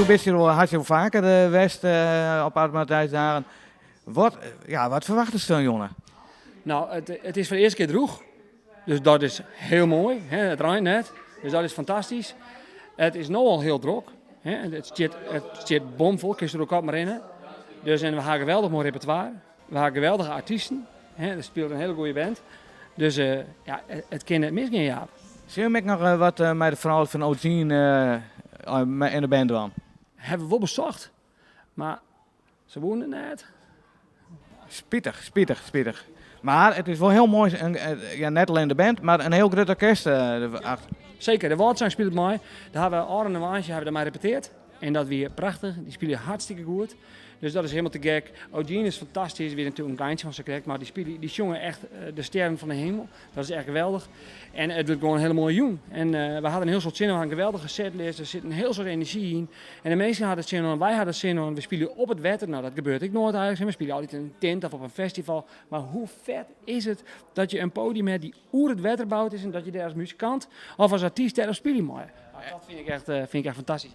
Do bist hjir al hartstikke faker west op Admiraliteitsdagen. Wat, ja, wat ferwachtest fan jûn? No, it is foar de earste kear drûch. Dus dat is hiel moai. Hè? It reint net. Dus dat is fantastysk. It is no al hiel drok. Hè? It stiet bomfol, kinst der oer kop mar rinne. Dus en we ha geweldich moai repertoire. We ha geweldige artysten. Hè? Der spilet in hiele goede band. Dus ja, it kin net misgean, Jaap. Sille we ek noch wat mei de froulju fan O'Gene en de band dwaan? Hawwe we wol besocht, mar se woene it net. Spitich, spitich, spitich. Mar it is wol hiel moai, ja, net allinne de band, mar in hiel grut orkest achter. Seker, de Wâldsang spilet mei. Dêr hawwe we ôfrûne woansdei hawwe we mei repeteard. En dat wie prachtich. Dy spylje hartstikke goed. Dus dat is hielendal te gek. O'Gene is fantastysk, wie natuerlik in geintje fan sakrekt, mar dy spylje, dy sjonge echt de stjerren fan de himel. Dat is echt geweldich. En it wurdt gewoan in hiele moaie jûn. En we hawwe der in hiel soad sin oan. We hawwe in geweldige setlist, der sit in hiel soad enerzjy yn. En de minsken hawwe der sin oan, wy hawwe der sin oan. We spylje op it wetter, no dat gebeurt ek noait eigentlik. We spylje altyd yn in tint of op in festival. Mar hoe fet is it dat je in podium hawwe dy't oer it wetter boud is en dat je dêr as muzikant of as artyst dêrop spylje meie. Dat fyn ik echt fantastysk.